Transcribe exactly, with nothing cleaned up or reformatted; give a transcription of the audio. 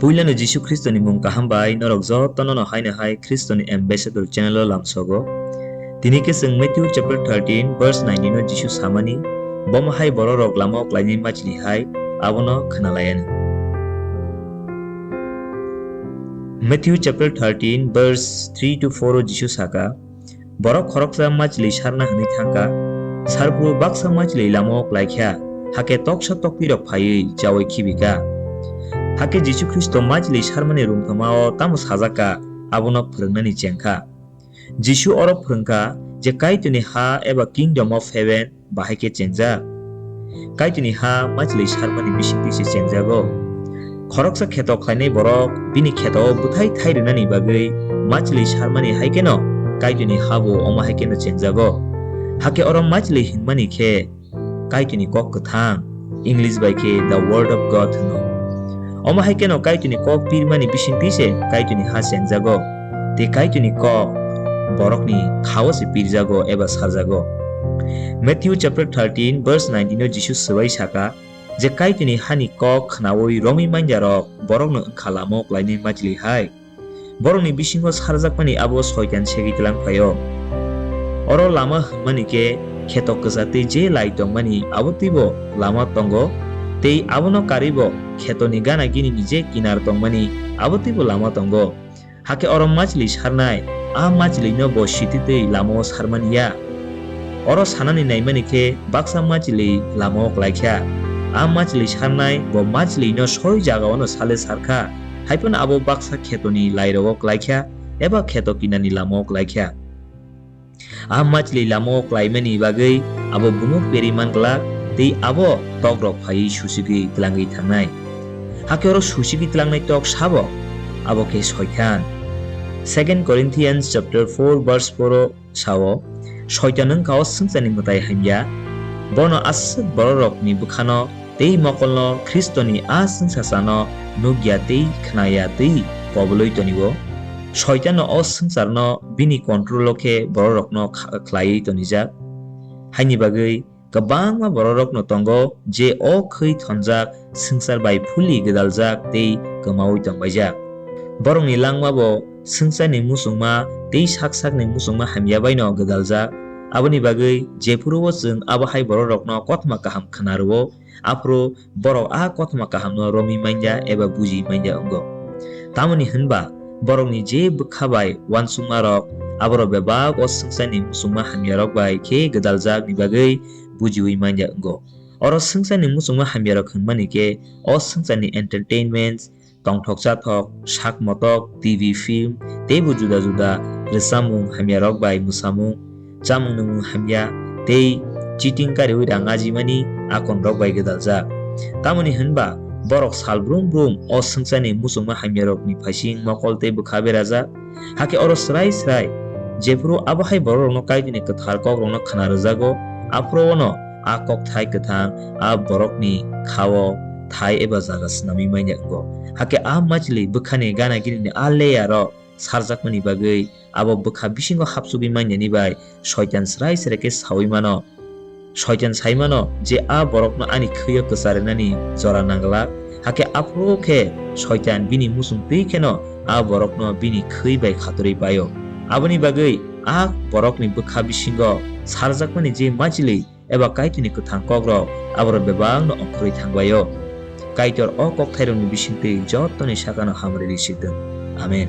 Puilano Jisu Khristoni mung kaham bai norok jotono no haino hai Khristoni Ambassador channel o lamsogo. Tini khe chwng Matthew chapter thirteen verse nineteen o Jisu samani, "Bomo hai bororok lama o klainai machli hai, abono khwnalaiano." Matthew chapter thirteen verse three to four o Jisu saka, "Borok khoroksa machli sarna hwnwi thangkha, sarphuru baksa machli lama o klaikha, hakhe toksa toktwirok phaiwi chaui khibikha." Hakhe Jisu Khristo machli sarmani rwngthoma o tamo sajakha, abono phwrwngnani chengkha. Jisu oro phwrwngkha je Kaitorni ha eba Kingdom of Heaven bahai khe chengjak. Kaitorni ha machli sarmani bisingtwi se chengjago. Khoroksa kheto khlainai borok bini kheto o bwthai thai rwnani bagwi machli sarmani hai kheno Kaitorni ha bo omo hai kheno chengjago. Hakhe oro machli hinmani khe Kaitorni kok kwthang, English bai khe the word of God hwno. Omo hai kheno Kaitorni kok pirmani bisingtwi se Kaitorni ha chengjago, tei Kaitorni kok borokni khao se pirjago eba sarjago. Matthew chapter thirteen verse nineteen o Jisu swbai saka je, "Kaitorni hani kok khnaui romwi manjarok borokno wngkha lama o klainai machli hai." Borokni bisingo sarjakmani abo Soitan segwi tlang phaio. Oro lama hwnmani khe kheto kwchar tei je lai tongmani abo twibo lama tongo, tei abono karwibo khetoni gana ginini je kinar tongmani abo twibo lama tongo. Hakhe oro machli sarnai, a machli no bo sititwi lama o sarmani ya. Oro sanani naimani khe baksa machli lama o klaikha. A machli sarnai bo machli no soi jaga o no sale sarkha. Haiphano abo baksa khetoni lairogo klaikha eba kheto kinani lamao klaikha. A machli lamao klaimani bagwi abo bumuk peri manglak tei abo tokrok phaiwi susigwi tlangwi thangnai. Hakhe oro susigwi tlangnai tok sabo? Abo khe Soitan. Second Corinthians chapter four verse four o sao, "Soitan wngkha o swngcharni mwtai hamya. Bono aswk bororokni bwkhano tei mokolno Khristoni a swngchasano nukya tei khnaya tei kobolwi tonio. Soitanno o swngcharno bini control-o khe bororokno kha-, khlaiwi tonijak. Haini bagwi kwbangma bororokno tongo, je o khwi thonjak swngchar bai phulwi gwdaljak tei kwmaui tongbaijak. Borokni langma bo swngcharni muchungma tei sak sakni muchungma hamya baino gwdaljak. Aboni bagwi jephuru-o chwng abo hai bororokno kothoma kaham khna rw-o, aphuru borok a kothoma kahamno romwi manya eba bujiui manya wngo. Tamoni hwnba borokni je bwkha bai uansukmarok, aborok bebak o swngcharni muchungma hamyarok bai khe gwdaljakni bagwi bujiui manya wngo. Oro swngcharni muchungma hamyarok hwnmani khe o swngcharni entertainments, tongthok chathok, sak motok, T V film, teibo juda juda rwchapmung hamyarok bai mwsamung, chamung nwngmung hamya tei cheating kariui rang ajimani akonrok bai gwdaljak. Tamoni hwnba borok sal brum brum o swngcharni muchungma hamyarokni phaising mokol tei bwkha berajak. Hakhe oro srai srai jephuru abo hai bororokno Kaitorni kwthar kokrokno khna rwjago, aphuru-o no a kokthai kwthang a borokni kha-o thai eba jaga swnamwi manya wngo. Hakhe a machli bwkhani gana ginini a layer-o sarjakmani bagwi abo bwkha bisingo hapsugwi manyani bai Soitan srai srai khe saui mano. Soitan sai mano je a borokno ani khwi-o kwchar rwnani jora nang glak. Hakhe aphuru khe Soitan bini muchung twi kheno a borokno bini khwi bai khatorwi pai-o. Aboni bagwi a borokni bwkha bisingo sarjakmani je machli eba Kaitorni kwthang kokrok aborok bebakno ongkhorwi thangbai-o. Kaitor o kokthairokni bisingtwi jotoni sakano hamari risi thung. Amen.